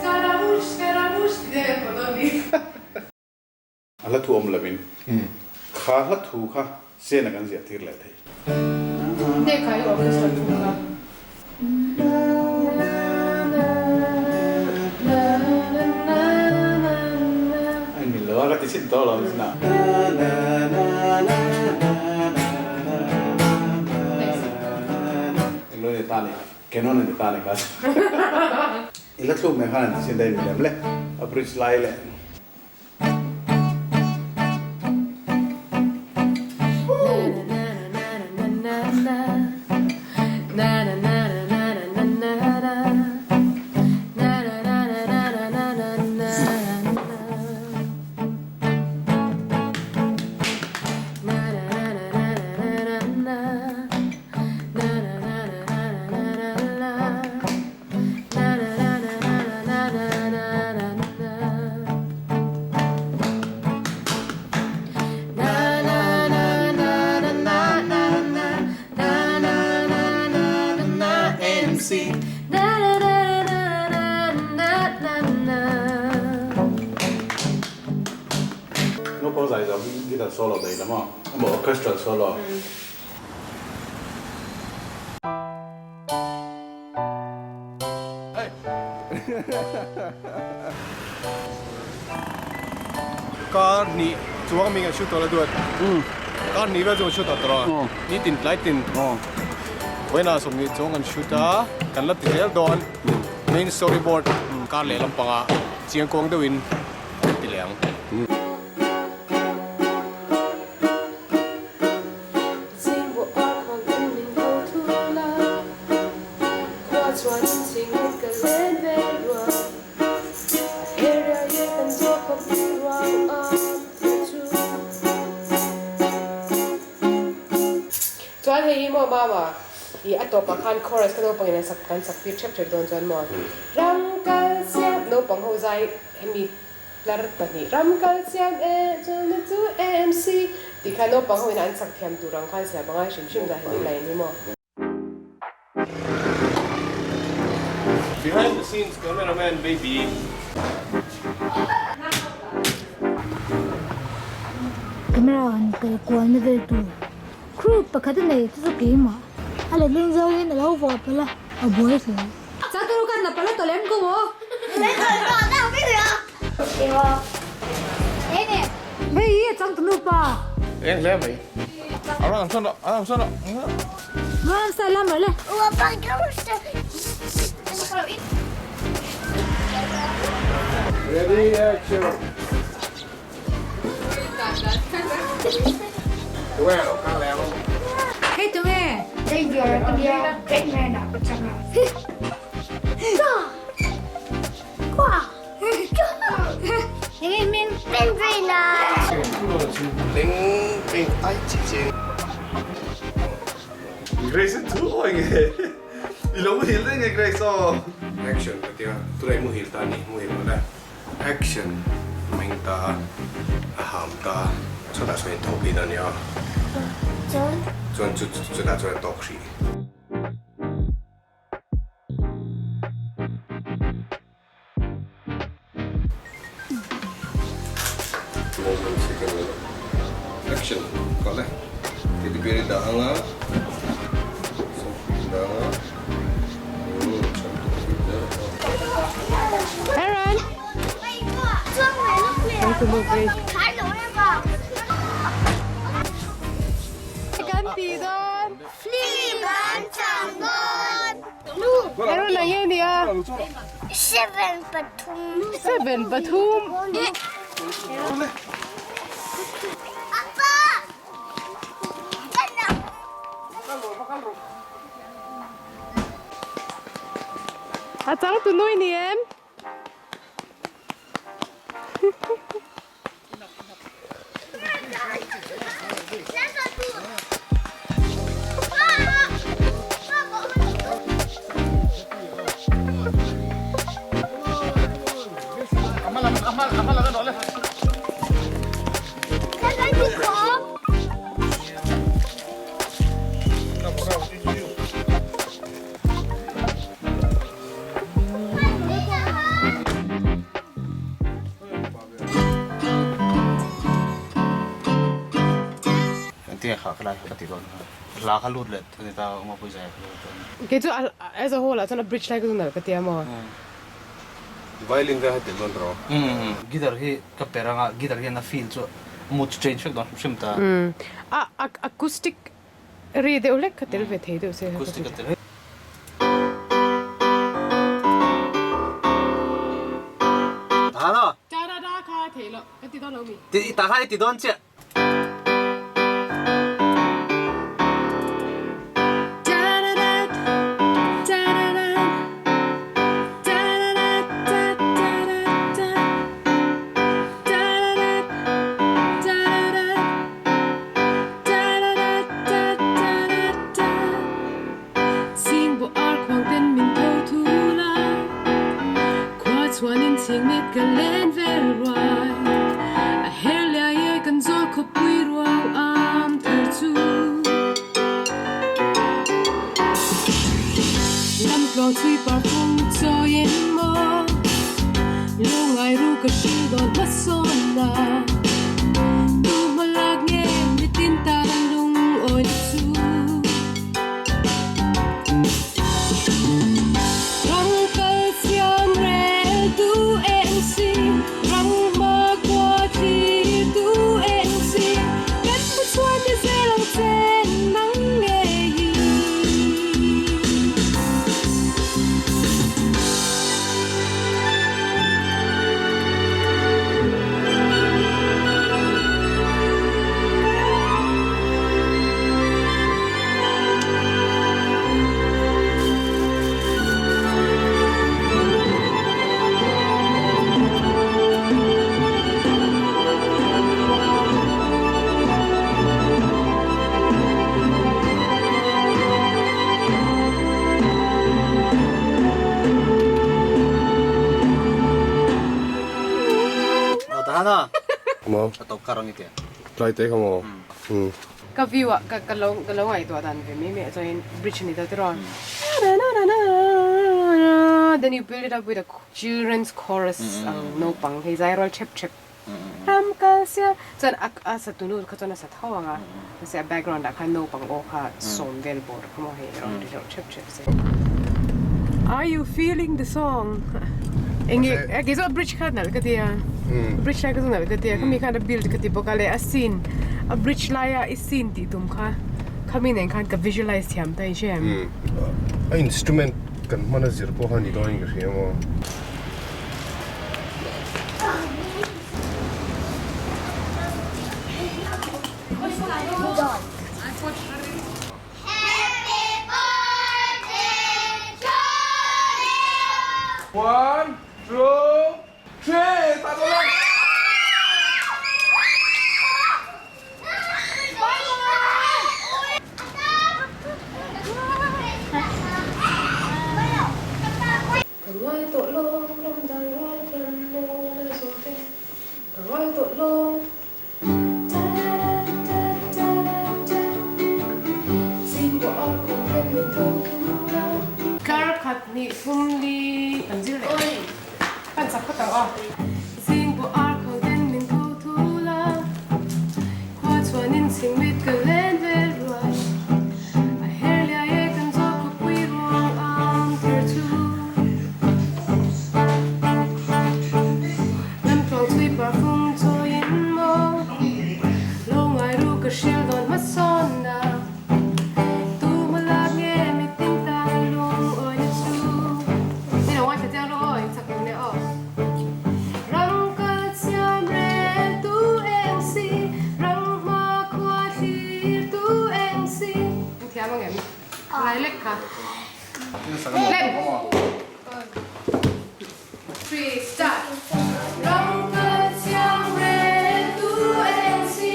Scaramouche, Scaramouche ti deuh em pawh dawn ni. A hla thu awm lovin kha hla thu kha sena kan ziah tir leh thei. Nge kha i orchestra thu kha. A ni lo a ka ti chhin tawh lo chin a. Englo ni ta ni Canon a ni ta ni kha. I la thluk mai khan an ti chhin daih milem le a bridge lai leh. Naupang zai zawng hi guitar solo daih la maw? Emaw orchestral solo. Kar hnih chuang ming an shoot tawh la duat. Kar hnih vel chu an shoot tawh tawh a. Nitin tlai tin vawiinah 20 chuang kan shoot a, kan la ti zel dawn. Main storyboard kar leh lampangah chiang kuang deuhin kan ti leh ang. Chuan hei hi maw mama i a tawpah khan chorus kha naupangin an sak kan sak tir thep thep dawn chuan maw ram kal siam naupang ho zai hemi Tlar pahnih ram kal chiam e, chuan na chu AMC tih kha naupang ho in an sak thiam tur ang khan siam a ngai hrim hrim dah hemi line hi maw. Behind the scenes cameraman baby. Camera an kal kual na vel tur crew pakhat a nei chu chu keimah a letling zawngin a lo vuah palh a, a buai hle. Ready action. Hei tunge? Xavier ka nia, Batman ah ka chang a. Grace a thu awi nge i lo muhil daih nge Grace aw. Action ka tia tunah i muhil ta a ni muhil mawle. Action meng ta a ham ta chutah chuan in thawk thin a nia chuan chu chutah chuan a tawk hrih. Moment second lo action kawh le teddy bear i dah anga sawmhnih dah anga. Aaron! Kan ti dawn. Film an chang dawn. Aaron ang nge nia? 7 pathum. 7 pathum. Apa! A chang tu nui ni em? Engtinge kha ka lai kha ka ti dawn kha. Hla kha lut leh a ni ta a Mapui zai kha lut dawn. Kei chu as a whole ah chuan a bridge lai ka chu nalh ka tia maw. Violin vel kha tel dawn tawh. Guitar hi ka per anga guitar hian a feel chu a mood chu change vek dawn hrim hrim ta. A acoustic ri deuh hlek kha tel ve thei deuh se. Acoustic a tel. Ta lo. Ta da da kha thei lo ka ti dawn lo mi. Ti ta kha i ti dawn chiah. Tlai te kha maw? Ka view ah ka ka lo ka lo ngaihtuah dan ve mai mai ah chuanin bridge a ni ta tiraw then you build it up with a children's chorus ang naupang hei zai rual thep thep ram kal sia chuan a a sa tunu kha chuan a sa tho ang a mahse a background ah khan naupang aw kha sawm vel bawr kha maw hei rawn ri hlauh thep thep se. Are you feeling the song? Enge kei chu a bridge kha nalh ka ti a bridge lai kha chu nalh ka ti a khami khan a build ka ti bawk a leh a scene a bridge laia i scene tih tum kha khami nen khan ka visualize thiam ta i hre em. A instrument kan hman a zir pawh kha ni dawn in ka hria maw. One, two, three, ta dawn ang! Ka ngai tawh lawng ram dai rual kan nawn a zawh te ka ngai tawh lawng. Kar khat hnih thum li kan zir leh kan chak phawt ang aw. Zingbuah ar khaw ten min tho thul a, khua chuanin chhingmit ka len vel ruai. A her liai e kan zawk khawpui ruang ang thar chu. Lam tluang chhui par fung chawiin maw, lo ngai ru ka hril dawn hmasawn na. Tu hma lak nge mitin tan lung awi na chu. Ni lo ngaithla chiang rawh aw, in chak lo nia aw. Ram kal chiam rel tu eng si, ram hma khua thlir tu eng si. In thiam ang em? Lai lek kha. Lem! Three, start. Ram kal chiam rel tu eng si,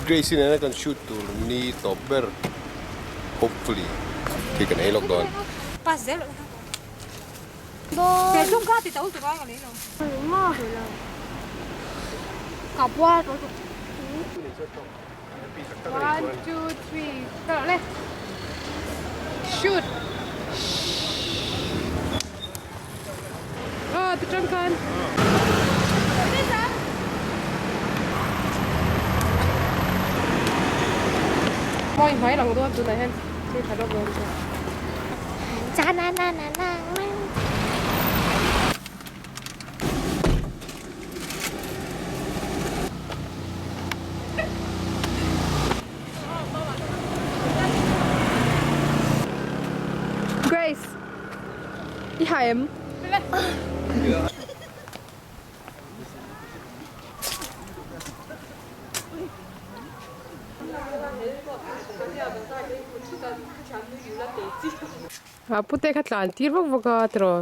Grace-i nena kan shoot tur ni tawp ber hopefully khi kan ei lawk dawn. Grace, i ha em? A pute kha tlan tir vak vak a tiraw?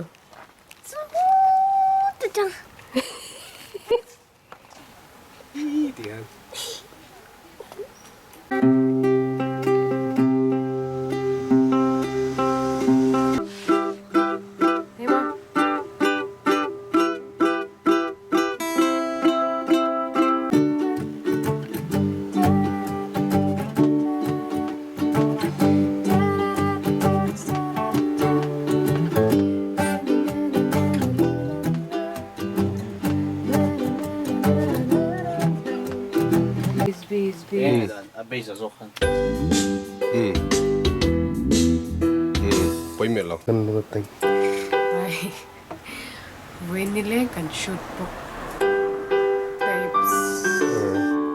Vawiin nileng kan shoot bawk types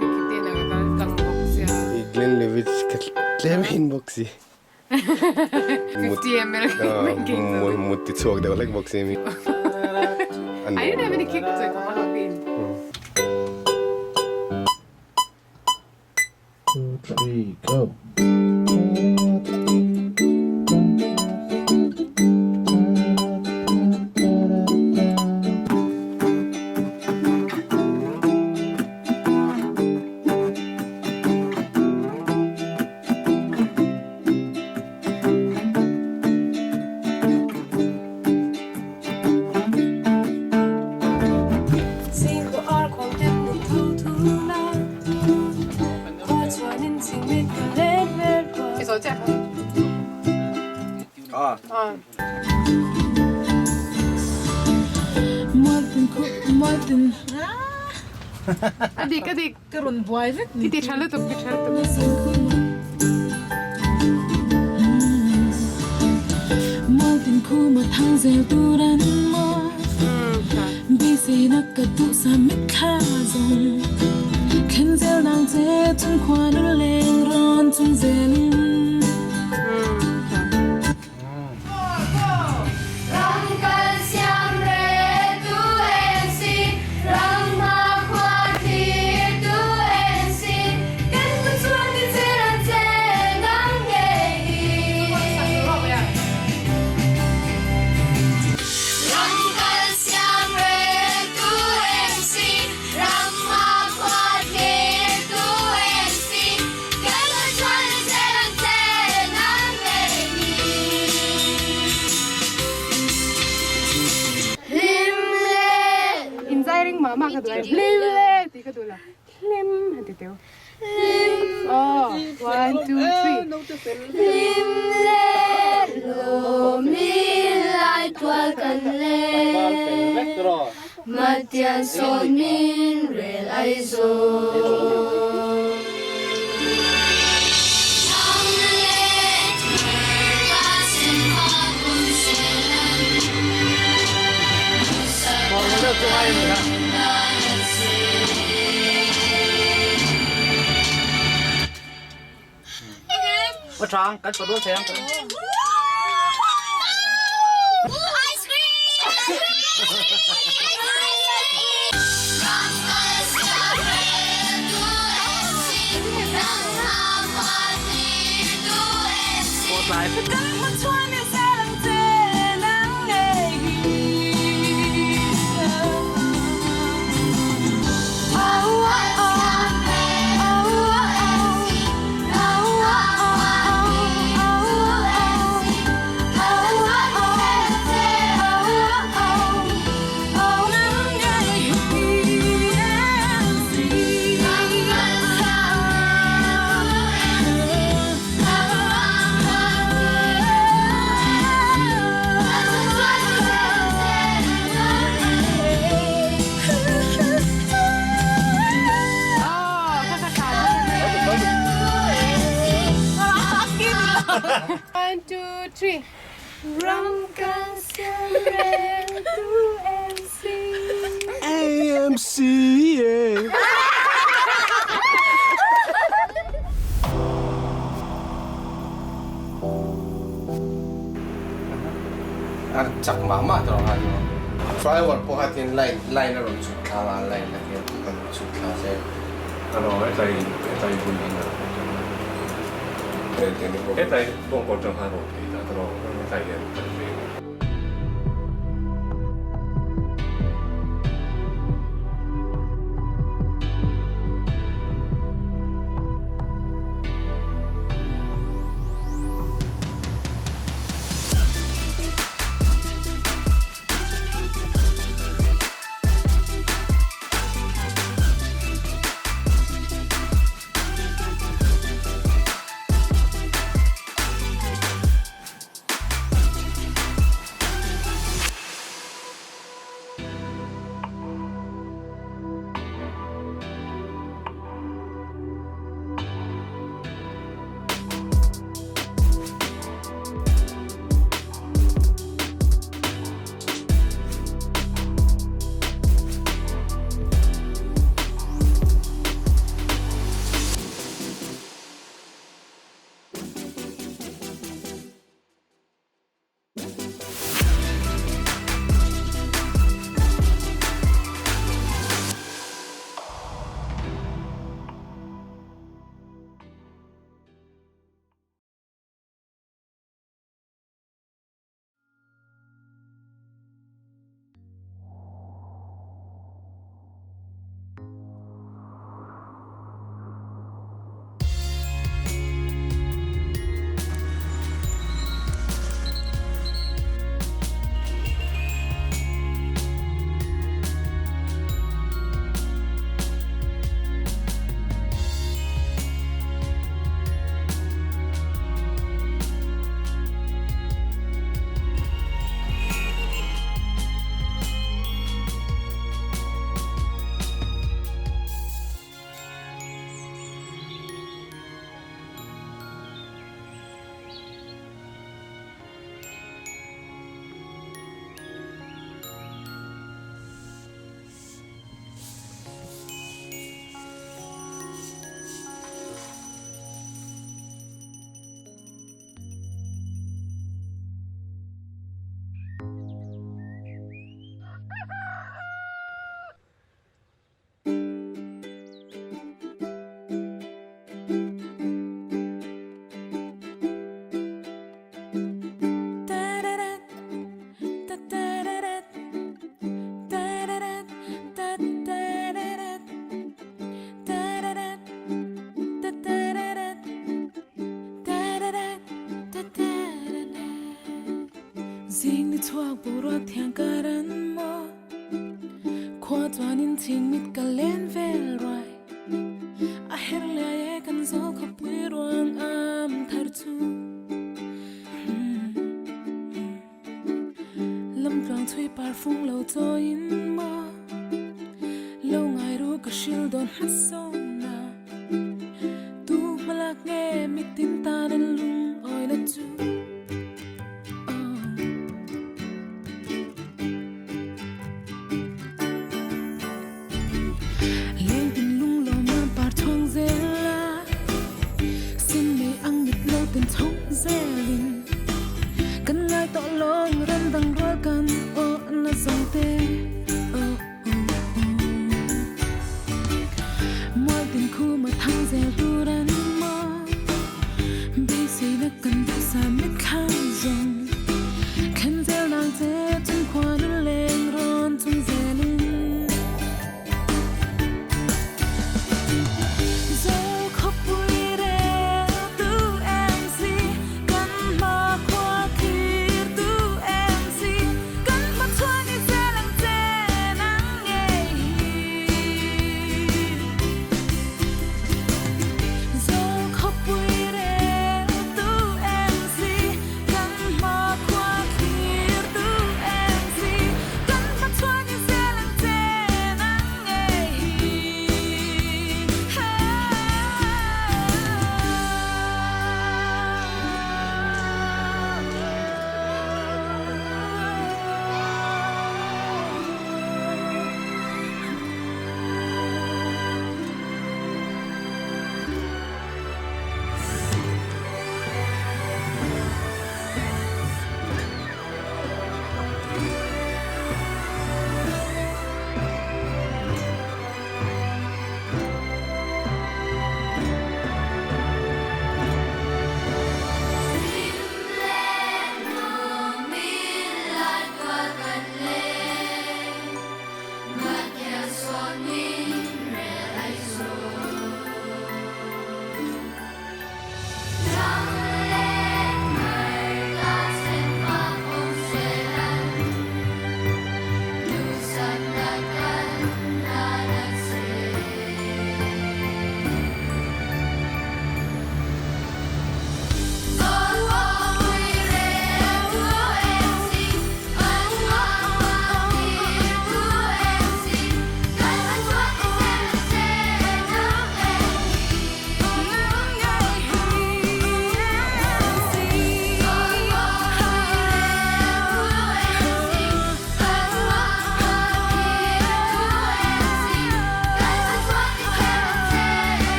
Nikita ka kal tlang bawk sia. Glenlivet ka tlem hin bawk si. 50 ml Mut ti chhuak deuh hlek bawk si mi. I didn't have any kick to it, ka pin. Two, three, go. Matian sawn min rel Aizawl. One, two, three. Ram kan siam reng tu MC. AMC yeah. A chak mah mah tawh ang a Driver pawh kha tin line line a rawn chhuk thla a line a hian a rawn chhuk thla zel. Ano hetlai hetlai bul in a hetlai bawngkawn tang khan rawn phei ta tawh hetlai hian kan veng. Zing ni chhuak boruak thiang kar an maw Khua chuanin chhing mit ka len vel ruai A her liai e kan zawl khawpui ruang am thar chu Lam tluang chhui par fung lo chawiin maw. dawn hmasawn a Tu hmalak nge mitin tan an lungawina chu Lengtin lunglawm a par chhuang zel a Sin nei ang mit lo ten chhawng zelin Kan ngai tawh lawng ram dang rual kan aw na zawng te oh oh oh Mualtin khuma thang zel tur an maw Beiseina kan duhsa mitthla zawng Thlen zel nang che chung khua nu leng rawn chung zelin Zo khawpui rel tu MC Kan hma khua thlir tu MC Kan hma chhuan i zel ang che nang ngei hi Zo khawpui rel tu MC Kan hma khua thlir tu MC Kan hma chhuan i zel ang che nang ngei hi